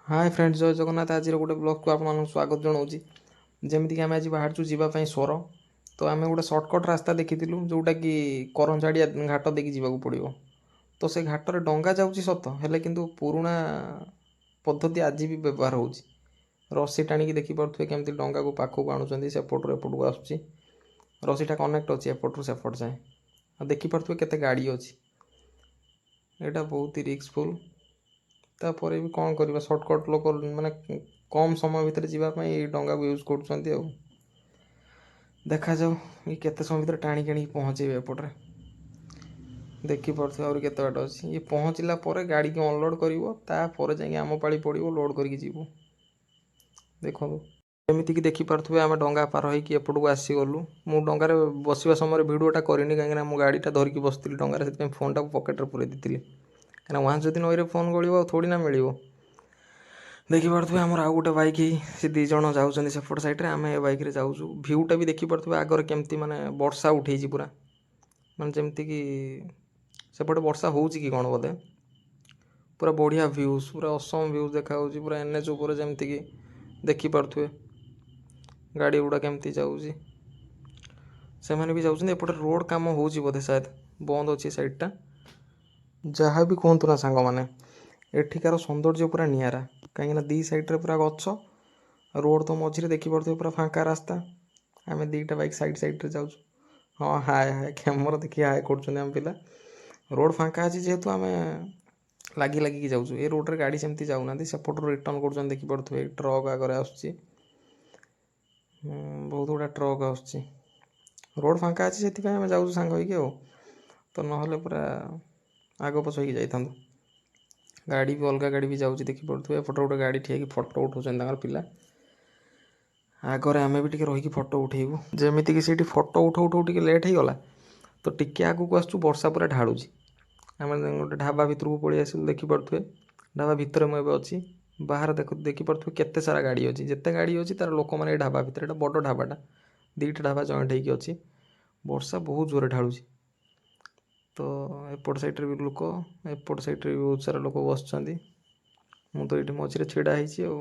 ହାଏ friends, ଜୟ ଜଗନ୍ନାଥ। ଆଜିର ଗୋଟେ ବ୍ଲଗ୍କୁ ଆପଣମାନଙ୍କୁ ସ୍ୱାଗତ ଜଣାଉଛି। ଯେମିତିକି ଆମେ ଆଜି ବାହାରିଛୁ ଯିବା ପାଇଁ ସୋର। ତ ଆମେ ଗୋଟେ ସର୍ଟକଟ୍ ରାସ୍ତା ଦେଖିଥିଲୁ, ଯେଉଁଟାକି କରଞ୍ଜାଡ଼ିଆ ଘାଟ ଦେଇକି ଯିବାକୁ ପଡ଼ିବ। ତ ସେ ଘାଟରେ ଡଙ୍ଗା ଯାଉଛି ସତ, ହେଲେ କିନ୍ତୁ ପୁରୁଣା ପଦ୍ଧତି ଆଜି ବି ବ୍ୟବହାର ହେଉଛି। ରସି ଟାଣିକି ଦେଖିପାରୁଥିବେ କେମିତି ଡଙ୍ଗାକୁ ପାଖକୁ ଆଣୁଛନ୍ତି, ସେପଟରୁ ଏପଟକୁ ଆସୁଛି। ରସିଟା କନେକ୍ଟ ଅଛି ଏପଟରୁ ସେପଟ ଯାଏଁ। ଆଉ ଦେଖିପାରୁଥିବେ କେତେ ଗାଡ଼ି ଅଛି। ଏଇଟା ବହୁତ ରିସ୍କଫୁଲ୍। ତାପରେ ବି କ'ଣ କରିବା, ସର୍ଟକଟ୍ ଲୋକ ମାନେ କମ୍ ସମୟ ଭିତରେ ଯିବା ପାଇଁ ଏଇ ଡଙ୍ଗାକୁ ୟୁଜ୍ କରୁଛନ୍ତି। ଆଉ ଦେଖାଯାଉ ଇଏ କେତେ ସମୟ ଭିତରେ ଟାଣିକି ଆଣିକି ପହଞ୍ଚେଇବେ ଏପଟରେ। ଦେଖିପାରୁଥିବେ ଆହୁରି କେତେ ବାଟ ଅଛି। ଇଏ ପହଞ୍ଚିଲା ପରେ ଗାଡ଼ିକି ଅନଲୋଡ଼୍ କରିବ, ତାପରେ ଯାଇକି ଆମ ପାଳି ପଡ଼ିବ, ଲୋଡ଼୍ କରିକି ଯିବୁ। ଦେଖନ୍ତୁ, ଏମିତିକି ଦେଖିପାରୁଥିବେ ଆମେ ଡଙ୍ଗା ପାର ହେଇକି ଏପଟକୁ ଆସିଗଲୁ। ମୁଁ ଡଙ୍ଗାରେ ବସିବା ସମୟରେ ଭିଡ଼ିଓଟା କରିନି, କାହିଁକିନା ମୁଁ ଗାଡ଼ିଟା ଧରିକି ବସିଥିଲି ଡଙ୍ଗାରେ, ସେଥିପାଇଁ ଫୋନ୍ଟାକୁ ପକେଟ୍ରେ ପୁରେଇ ଦେଇଥିଲି। କାହିଁକିନା ୱାନ୍ସ ଯଦି ନଈରେ ଫୋନ୍ ଗଳିବ, ଆଉ ଥୋଡ଼ି ନା ମିଳିବ। ଦେଖିପାରୁଥିବେ ଆମର ଆଉ ଗୋଟେ ବାଇକ୍, ସେ ଦୁଇ ଜଣ ଯାଉଛନ୍ତି ସେପଟ ସାଇଡ଼୍ରେ, ଆମେ ଏ ବାଇକ୍ରେ ଯାଉଛୁ। ଭ୍ୟୁଟା ବି ଦେଖିପାରୁଥିବେ ଆଗରେ କେମିତି ମାନେ ବର୍ଷା ଉଠେଇଛି ପୁରା, ମାନେ ଯେମିତିକି ସେପଟେ ବର୍ଷା ହେଉଛି କି କ'ଣ ବୋଧେ। ପୁରା ବଢ଼ିଆ ଭ୍ୟୁଜ୍, ପୁରା ଅସମ୍ ଭ୍ୟୁଜ୍ ଦେଖାହେଉଛି ପୁରା ଏନ୍ଏଚ୍ ଉପରେ। ଯେମିତିକି ଦେଖିପାରୁଥିବେ ଗାଡ଼ି ଗୁଡ଼ା କେମିତି ଯାଉଛି, ସେମାନେ ବି ଯାଉଛନ୍ତି। ଏପଟେ ରୋଡ଼ କାମ ହେଉଛି ବୋଧେ ସାୟଦ, ବନ୍ଦ ଅଛି ସାଇଡ଼୍ଟା। ଯାହା ବି କୁହନ୍ତୁ ନା ସାଙ୍ଗମାନେ, ଏଠିକାର ସୌନ୍ଦର୍ଯ୍ୟ ପୁରା ନିଆରା। କାହିଁକିନା ଦୁଇ ସାଇଡ଼୍ରେ ପୁରା ଗଛ, ରୋଡ଼ ତ ମଝିରେ ଦେଖିପାରୁଥିବେ ପୁରା ଫାଙ୍କା ରାସ୍ତା। ଆମେ ଦୁଇଟା ବାଇକ୍ ସାଇଡ଼୍ ସାଇଡ଼୍ରେ ଯାଉଛୁ। ହଁ, ହାଏ ହାଏ, କ୍ୟାମେରା ଦେଖି ହାଏ କରୁଛନ୍ତି ଆମ ପିଲା। ରୋଡ଼ ଫାଙ୍କା ଅଛି ଯେହେତୁ ଆମେ ଲାଗି ଲାଗିକି ଯାଉଛୁ। ଏ ରୋଡ଼ରେ ଗାଡ଼ି ସେମିତି ଯାଉନାହାନ୍ତି, ସେପଟରୁ ରିଟର୍ନ କରୁଛନ୍ତି। ଦେଖିପାରୁଥିବେ ଟ୍ରକ୍ ଆଗରେ ଆସୁଛି, ବହୁତ ଗୁଡ଼ା ଟ୍ରକ୍ ଆସୁଛି। ରୋଡ଼ ଫାଙ୍କା ଅଛି, ସେଥିପାଇଁ ଆମେ ଯାଉଛୁ ସାଙ୍ଗ ହେଇକି। ଆଉ ତ ନହେଲେ ପୁରା ଆଗ ପଛ ହେଇକି ଯାଇଥାନ୍ତୁ। ଗାଡ଼ି ବି ଅଲଗା ଗାଡ଼ି ବି ଯାଉଛି ଦେଖିପାରୁଥିବେ। ଏପଟେ ଗୋଟେ ଗାଡ଼ି ଠିଆ ହେଇକି ଫଟୋ ଉଠାଉଛନ୍ତି ତାଙ୍କର ପିଲା ଆଗରେ। ଆମେ ବି ଟିକେ ରହିକି ଫଟୋ ଉଠେଇବୁ। ଯେମିତିକି ସେଇଠି ଫଟୋ ଉଠଉ ଉଠଉ ଟିକେ ଲେଟ୍ ହେଇଗଲା। ତ ଟିକେ ଆଗକୁ ଆସୁଛୁ, ବର୍ଷା ପୁରା ଢାଳୁଛି। ଆମେ ଗୋଟେ ଢାବା ଭିତରକୁ ପଳେଇ ଆସିଲୁ। ଦେଖିପାରୁଥିବେ ଢାବା ଭିତରେ ମୁଁ ଏବେ ଅଛି। ବାହାରେ ଦେଖିପାରୁଥିବେ କେତେ ସାରା ଗାଡ଼ି ଅଛି। ଯେତେ ଗାଡ଼ି ଅଛି ତାର ଲୋକମାନେ ଏଇ ଢାବା ଭିତରେ। ଏଇଟା ବଡ଼ ଢାବାଟା, ଦୁଇଟା ଢାବା ଜଏଣ୍ଟ ହେଇକି ଅଛି। ବର୍ଷା ବହୁତ ଜୋରରେ ଢାଳୁଛି। ତ ଏପଟ ସାଇଡ଼୍ରେ ବି ଲୋକ, ଏପଟ ସାଇଡ଼୍ରେ ବି ବହୁତ ସାରା ଲୋକ ବସିଛନ୍ତି। ମୁଁ ତ ଏଇଠି ମଝିରେ ଛିଡ଼ା ହେଇଛି। ଆଉ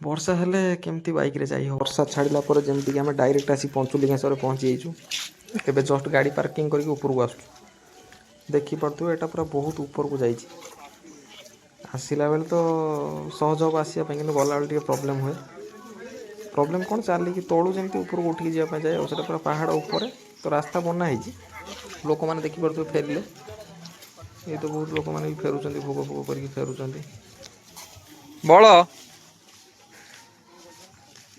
ବର୍ଷା ହେଲେ କେମିତି ବାଇକ୍ରେ ଯାଇ ହେବ? ବର୍ଷା ଛାଡ଼ିଲା ପରେ ଯେମିତିକି ଆମେ ଡାଇରେକ୍ଟ ଆସି ପଞ୍ଚୁଲିଙ୍ଗେଶ୍ୱରରେ ପହଞ୍ଚି ଯାଇଛୁ। ଏବେ ଜଷ୍ଟ ଗାଡ଼ି ପାର୍କିଂ କରିକି ଉପରକୁ ଆସୁଛୁ। ଦେଖିପାରୁଥିବେ ଏଇଟା ପୁରା ବହୁତ ଉପରକୁ ଯାଇଛି। ଆସିଲା ବେଳେ ତ ସହଜ ହେବ ଆସିବା ପାଇଁ, କିନ୍ତୁ ଗଲାବେଳେ ଟିକେ ପ୍ରୋବ୍ଲେମ୍ ହୁଏ। ପ୍ରୋବ୍ଲେମ୍ କ'ଣ, ଚାଲିକି ତଳୁ ଯେମିତି ଉପରକୁ ଉଠିକି ଯିବା ପାଇଁ ଯାଏ। ଆଉ ସେଇଟା ପୁରା ପାହାଡ଼ ଉପରେ ତ ରାସ୍ତା ବନା ହେଇଛି। ଲୋକମାନେ ଦେଖିପାରୁଥିବେ ଫେରିଲେ। ଏଇ ତ ବହୁତ ଲୋକମାନେ ବି ଫେରୁଛନ୍ତି, ଭୋଗ ଫୋଗ କରିକି ଫେରୁଛନ୍ତି। ବଳ।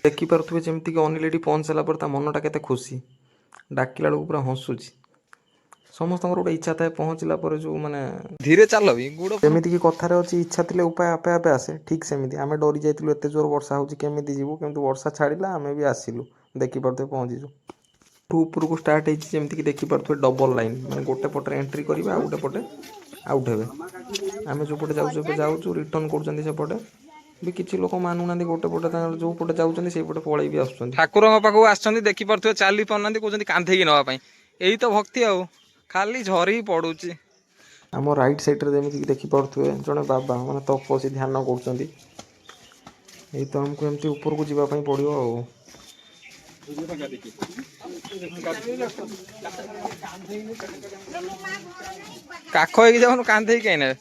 ଦେଖିପାରୁଥିବେ ଯେମିତିକି ଅନିଲ ଏଠି ପହଞ୍ଚି ସାରିଲା ପରେ ତା ମନଟା କେତେ ଖୁସି, ଡାକିଲା ବେଳକୁ ପୁରା ହସୁଛି। ସମସ୍ତଙ୍କର ଗୋଟେ ଇଚ୍ଛା ଥାଏ ପହଞ୍ଚିଲା ପରେ ଯେଉଁ ମାନେ ଧୀରେ ଚାଲ ବି ଗୁଡ଼। ଯେମିତିକି କଥାରେ ଅଛି, ଇଚ୍ଛା ଥିଲେ ଉପାୟ ଆପେ ଆପେ ଆସେ। ଠିକ୍ ସେମିତି ଆମେ ଡରି ଯାଇଥିଲୁ, ଏତେ ଜୋର ବର୍ଷା ହେଉଛି, କେମିତି ଯିବୁ? କିନ୍ତୁ ବର୍ଷା ଛାଡ଼ିଲା, ଆମେ ବି ଆସିଲୁ। ଦେଖିପାରୁଥିବେ ପହଞ୍ଚିଛୁ। ଟୁ ଉପରକୁ ଷ୍ଟାର୍ଟ ହେଇଛି। ଯେମିତିକି ଦେଖିପାରୁଥିବେ ଡବଲ୍ ଲାଇନ୍, ମାନେ ଗୋଟେ ପଟରେ ଏଣ୍ଟ୍ରି କରିବେ ଆଉ ଗୋଟେ ପଟେ ଆଉଟ୍ ହେବେ। ଆମେ ଯେଉଁ ପଟେ ଯାଉଛୁ ଏବେ ଯାଉଛୁ, ରିଟର୍ନ କରୁଛନ୍ତି ସେପଟେ ବି। କିଛି ଲୋକ ମାନୁନାହାନ୍ତି, ଗୋଟେ ପଟେ ତାଙ୍କର ଯେଉଁ ପଟେ ଯାଉଛନ୍ତି ସେଇପଟେ ପଳେଇ ବି ଆସୁଛନ୍ତି। ଠାକୁରଙ୍କ ପାଖକୁ ଆସିଛନ୍ତି, ଦେଖିପାରୁଥିବେ ଚାଲି ପାରୁନାହାନ୍ତି, କହୁଛନ୍ତି କାନ୍ଧେଇକି ନେବା ପାଇଁ। ଏଇ ତ ଭକ୍ତି। ଆଉ ଖାଲି ଝରି ପଡୁଛି। ଆମ ରାଇଟ୍ ସାଇଡ଼୍ରେ ଯେମିତିକି ଦେଖିପାରୁଥିବେ ଜଣେ ବାବା ମାନେ ତପସ୍ୱୀ ଧ୍ୟାନ କରୁଛନ୍ତି। ଏଇ ତ ଆମକୁ ଏମିତି ଉପରକୁ ଯିବା ପାଇଁ ପଡ଼ିବ। ଆଉ କାଖ ହେଇକି ଯାଉନୁ, କାନ୍ଧେଇକି କାହିଁ ନେବେ?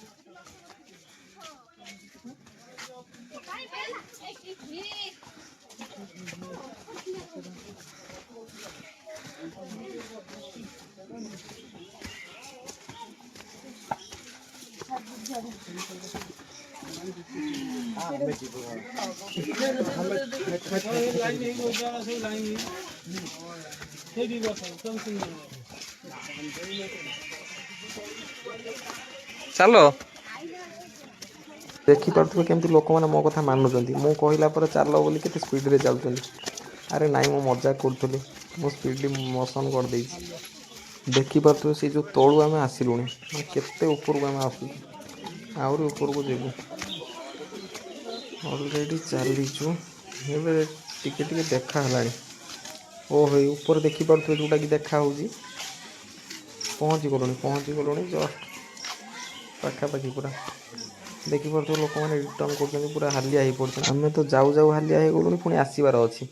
ଚାଲ। ଦେଖିପାରୁଥିବେ କେମିତି ଲୋକମାନେ ମୋ କଥା ମାନୁଛନ୍ତି। ମୁଁ କହିଲା ପରେ ଚାଲ ବୋଲି କେତେ ସ୍ପିଡ଼ରେ ଚାଲୁଛନ୍ତି। ଆରେ ନାଇଁ, ମୁଁ ମଜାକ କରୁଥିଲି, ମୁଁ ସ୍ପିଡ଼ଲି ମୋସନ୍ କରିଦେଇଛି। ଦେଖିପାରୁଥିବେ ସେଇ ଯେଉଁ ତଳୁ ଆମେ ଆସିଲୁଣି, ମାନେ କେତେ ଉପରକୁ ଆମେ ଆସୁଛୁ, ଆହୁରି ଉପରକୁ ଯିବୁ। ଅଲରେଡ଼ି ଚାଲିଛୁ, ଏବେ ଟିକେ ଟିକେ ଦେଖା ହେଲାଣି। ଓହୋ, ଏଇ ଉପରେ ଦେଖିପାରୁଥିବେ ଯେଉଁଟାକି ଦେଖା ହେଉଛି। ପହଞ୍ଚି ଗଲୁଣି, ପହଞ୍ଚି ଗଲୁଣି, ଜଷ୍ଟ ପାଖାପାଖି ପୁରା। ଦେଖିପାରୁଥିବେ, ଲୋକମାନେ ରିଟର୍ନ କରୁଛନ୍ତି, ପୁରା ହାଲିଆ ହେଇ ପଡ଼ୁଛନ୍ତି। ଆମେ ତ ଯାଉ ଯାଉ ହାଲିଆ ହେଇଗଲୁଣି, ପୁଣି ଆସିବାର ଅଛି।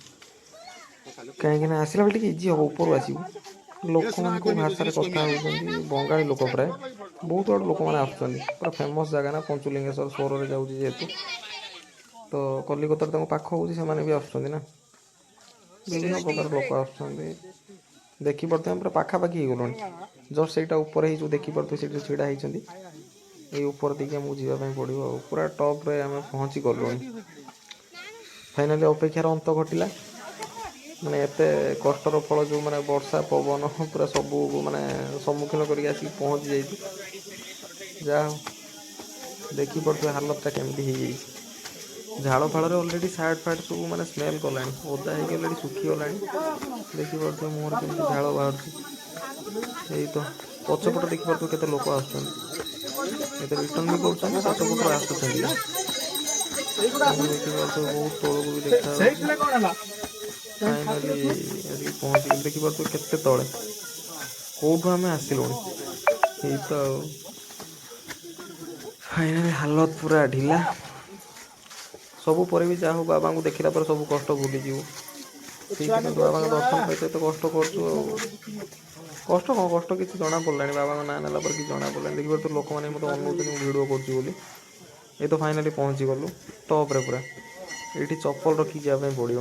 କାହିଁକି ନା ଆସିଲା ବେଳେ ଟିକେ ଇଜି ହେବ, ଉପରୁ ଆସିବୁ। ଲୋକମାନେ କେଉଁ ଭାଷାରେ କଥା ହେଉଛନ୍ତି, ବଙ୍ଗାଳୀ ଲୋକ ପ୍ରାୟ। ବହୁତ ଆଡ଼ୁ ଲୋକମାନେ ଆସୁଛନ୍ତି। ପୁରା ଫେମସ୍ ଜାଗା ନା, ପଞ୍ଚୁଲିଙ୍ଗେଶ୍ୱର ସୋରରେ ଯାଉଛି ଯେହେତୁ, ତ କଲିକତାରେ ତାଙ୍କ ପାଖ ହେଉଛି, ସେମାନେ ବି ଆସୁଛନ୍ତି ନା। ବିଭିନ୍ନ ପ୍ରକାର ଲୋକ ଆସୁଛନ୍ତି। ଦେଖିପାରୁଥିବେ, ଆମେ ପୁରା ପାଖାପାଖି ହେଇଗଲୁଣି। ଜଷ୍ଟ ସେଇଟା ଉପରେ ହେଇ ଯେଉଁ ଦେଖିପାରୁଥିବେ, ସେଇଠି ଛିଡ଼ା ହେଇଛନ୍ତି। ଏଇ ଉପର ଦେଇକି ଆମକୁ ଯିବା ପାଇଁ ପଡ଼ିବ ଆଉ ପୁରା ଟପ୍ରେ ଆମେ ପହଞ୍ଚି ଗଲୁଣି। ଫାଇନାଲି ଅପେକ୍ଷାର ଅନ୍ତ ଘଟିଲା। ମାନେ ଏତେ କଷ୍ଟର ଫଳ ଯେଉଁ ମାନେ ବର୍ଷା ପବନ ପୁରା ସବୁ ମାନେ ସମ୍ମୁଖୀନ କରିକି ଆସିକି ପହଞ୍ଚି ଯାଇଛି। ଯାହା ହଉ, ଦେଖିପାରୁଥିବେ ହାଲତଟା କେମିତି ହେଇଯାଇଛି। ଝାଳ ଫାଳରେ ଅଲରେଡ଼ି ସାର୍ଟ ଫାର୍ଟ ସବୁ ମାନେ ସ୍ମେଲ୍ କଲାଣି, ଓଦା ହେଇକି ଅଲରେଡ଼ି ଶୁଖିଗଲାଣି। ଦେଖିପାରୁଥିବେ ମୁହଁରେ କେମିତି ଝାଳ ବାହାରୁଛି। ଏଇ ତ ପଛପଟ ଦେଖିପାରୁଥିବେ କେତେ ଲୋକ ଆସୁଛନ୍ତି, ଏତେ ରିଟର୍ନ ବି କରୁଛନ୍ତି, ପଛପଟରୁ ଆସୁଛନ୍ତି। ଦେଖିପାରୁଥିବେ, ବହୁତ ତଳକୁ ବି ଦେଖାଯାଉଛି। ଫାଇନାଲି ଆସିକି ପହଞ୍ଚିଗଲୁ। ଦେଖିପାରୁଥିବେ କେତେ ତଳେ, କେଉଁଠୁ ଆମେ ଆସିଲୁଣି। ଏଇ ତ ଆଉ ଫାଇନାଲି ହାଲତ ପୁରା ଢିଲା। ସବୁ ପରେ ବି ଯାହା ହଉ, ବାବାଙ୍କୁ ଦେଖିଲା ପରେ ସବୁ କଷ୍ଟ ଭୁଲିଯିବୁ। ସେଇଥିପାଇଁ ତ ବାବାଙ୍କ ଦର୍ଶନ ପାଇଁ ତ ଏତେ କଷ୍ଟ କରୁଛୁ। ଆଉ କଷ୍ଟ କ'ଣ? କଷ୍ଟ କିଛି ଜଣା ପଡ଼ିଲାଣି। ବାବାଙ୍କ ନାଁ ନେଲା ପରେ କିଛି ଜଣା ପଡ଼ିଲାଣି। ଦେଖିପାରୁଥିବେ, ଲୋକମାନେ ମୋତେ ଅନଉଛନ୍ତି ମୁଁ ଭିଡ଼ିଓ କରୁଛି ବୋଲି। ଏ ତ ଫାଇନାଲି ପହଞ୍ଚିଗଲୁ ଟପ୍ରେ ପୁରା। ଏଇଠି ଚପଲ ରଖିକି ଯିବା ପାଇଁ ପଡ଼ିବ।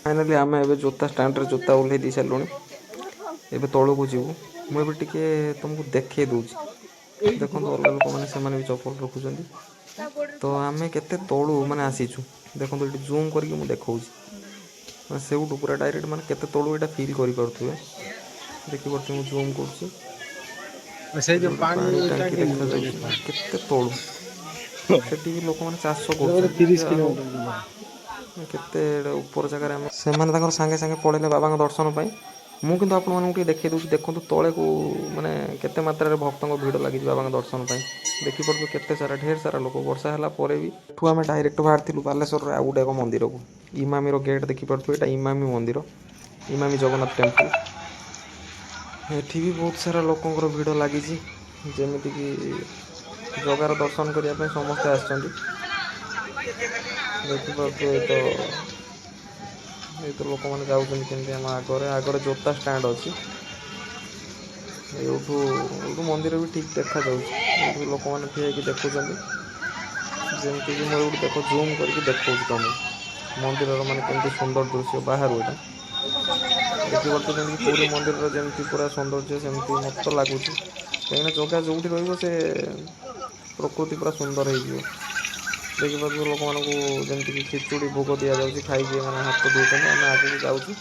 ଫାଇନାଲି ଆମେ ଏବେ ଜୋତା ଷ୍ଟାଣ୍ଡରେ ଜୋତା ଓହ୍ଲେଇ ଦେଇ ସାରିଲୁଣି। ଏବେ ତଳକୁ ଯିବୁ। ମୁଁ ଏବେ ଟିକେ ତୁମକୁ ଦେଖେଇ ଦେଉଛି। ଦେଖନ୍ତୁ, ଅଲଗା ଲୋକମାନେ ସେମାନେ ବି ଚପଲ ରଖୁଛନ୍ତି। ତ ଆମେ କେତେ ତଳୁ ମାନେ ଆସିଛୁ ଦେଖନ୍ତୁ। ଏଠି ଜୁମ୍ କରିକି ମୁଁ ଦେଖାଉଛି, ମାନେ ସେଇଠୁ ପୁରା ଡାଇରେକ୍ଟ ମାନେ କେତେ ତଳୁ ଏଇଟା ଫିଲ୍ କରିପାରୁଥିବେ। ଦେଖିପାରୁଥିବେ, ମୁଁ ଜୁମ୍ କରୁଛି। ସେଇ ଯୋଉ ଗୋଟେ ପାଣି ପାଣି ଟାଙ୍କି ଟାଙ୍କି ଦେଖାଯାଉଛି। ମାନେ କେତେ ତଳୁ, ସେଠି ବି ଲୋକମାନେ ଚାଷ କରୁଛନ୍ତି। 30 ଯାହା ହଉ, କିଲୋମିଟର। କେତେ ଉପର ଜାଗାରେ ଆମେ। ସେମାନେ ତାଙ୍କର ସାଙ୍ଗେ ସାଙ୍ଗେ ପଳେଇଲେ ବାବାଙ୍କ ଦର୍ଶନ ପାଇଁ। ମୁଁ କିନ୍ତୁ ଆପଣମାନଙ୍କୁ ଟିକେ ଦେଖେଇ ଦେଉଛି। ଦେଖନ୍ତୁ ତଳେକୁ ମାନେ କେତେ ମାତ୍ରାରେ ଭକ୍ତଙ୍କ ଭିଡ଼ ଲାଗିଛି ବାବାଙ୍କ ଦର୍ଶନ ପାଇଁ। ଦେଖିପାରୁଥିବେ, କେତେ ସାରା, ଢେର ସାରା ଲୋକ ବର୍ଷା ହେଲା ପରେ ବି। ଏଠୁ ଆମେ ଡାଇରେକ୍ଟ ବାହାରିଥିଲୁ ବାଲେଶ୍ୱରର ଆଉ ଗୋଟେ ଏକ ମନ୍ଦିରକୁ। ଇମାମିର ଗେଟ୍ ଦେଖିପାରୁଥିବେ, ଏଇଟା ଇମାମି ମନ୍ଦିର, ଇମାମି ଜଗନ୍ନାଥ ଟେମ୍ପଲ୍। ଏଠି ବି ବହୁତ ସାରା ଲୋକଙ୍କର ଭିଡ଼ ଲାଗିଛି, ଯେମିତିକି ଜଗାର ଦର୍ଶନ କରିବା ପାଇଁ ସମସ୍ତେ ଆସିଛନ୍ତି। ଦେଖିପାରୁଥିବେ ତ, ଏଇ ତ ଲୋକମାନେ ଯାଉଛନ୍ତି କେମିତି ଆମ ଆଗରେ। ଆଗରେ ଜୋତା ଷ୍ଟାଣ୍ଡ ଅଛି। ଏଇଠୁ ମନ୍ଦିର ବି ଠିକ୍ ଦେଖାଯାଉଛି। ଏଇଠୁ ଲୋକମାନେ ଠିଆ ହେଇକି ଦେଖୁଛନ୍ତି। ଯେମିତିକି ମୁଁ ଏଇଠୁ ଦେଖ ଜୁମ୍ କରିକି ଦେଖାଉଛି ତମକୁ ମନ୍ଦିରର ମାନେ କେମିତି ସୁନ୍ଦର ଦୃଶ୍ୟ ବାହାରୁ। ଏଇଟା ଦେଖିପାରୁଥିବେ, ଯେମିତି ପୁରୀ ମନ୍ଦିରର ଯେମିତି ପୁରା ସୌନ୍ଦର୍ଯ୍ୟ, ସେମିତି ମୋତେ ତ ଲାଗୁଛି। କାହିଁକିନା ଜଗା ଯେଉଁଠି ରହିବ, ସେ ପ୍ରକୃତି ପୁରା ସୁନ୍ଦର ହେଇଯିବ। ଦେଖିପାରୁଥିବେ, ଲୋକମାନଙ୍କୁ ଯେମିତିକି ଖିଚୁଡ଼ି ଭୋଗ ଦିଆଯାଉଛି, ଖାଇକି ଏମାନେ ହାତ ଧୋଉଛନ୍ତି। ଆମେ ଆଗକୁ ଯାଉଛୁ।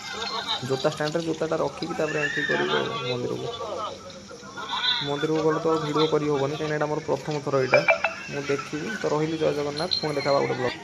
ଜୋତା ଷ୍ଟାଣ୍ଡରେ ଜୋତାଟା ରଖିକି ତାପରେ ଏଣ୍ଟ୍ରି କରିବୁ ଆଉ ମନ୍ଦିରକୁ। ମନ୍ଦିରକୁ ଗଲେ ତ ଆଉ ଭିଡ଼ିଓ କରିହେବନି, କାହିଁକିନା ଏଇଟା ମୋର ପ୍ରଥମ ଥର ଏଇଟା ମୁଁ ଦେଖିବି। ତ ରହିଲି, ଜୟ ଜଗନ୍ନାଥ। ପୁଣି ଦେଖା ଗୋଟେ ବ୍ଲଗ୍।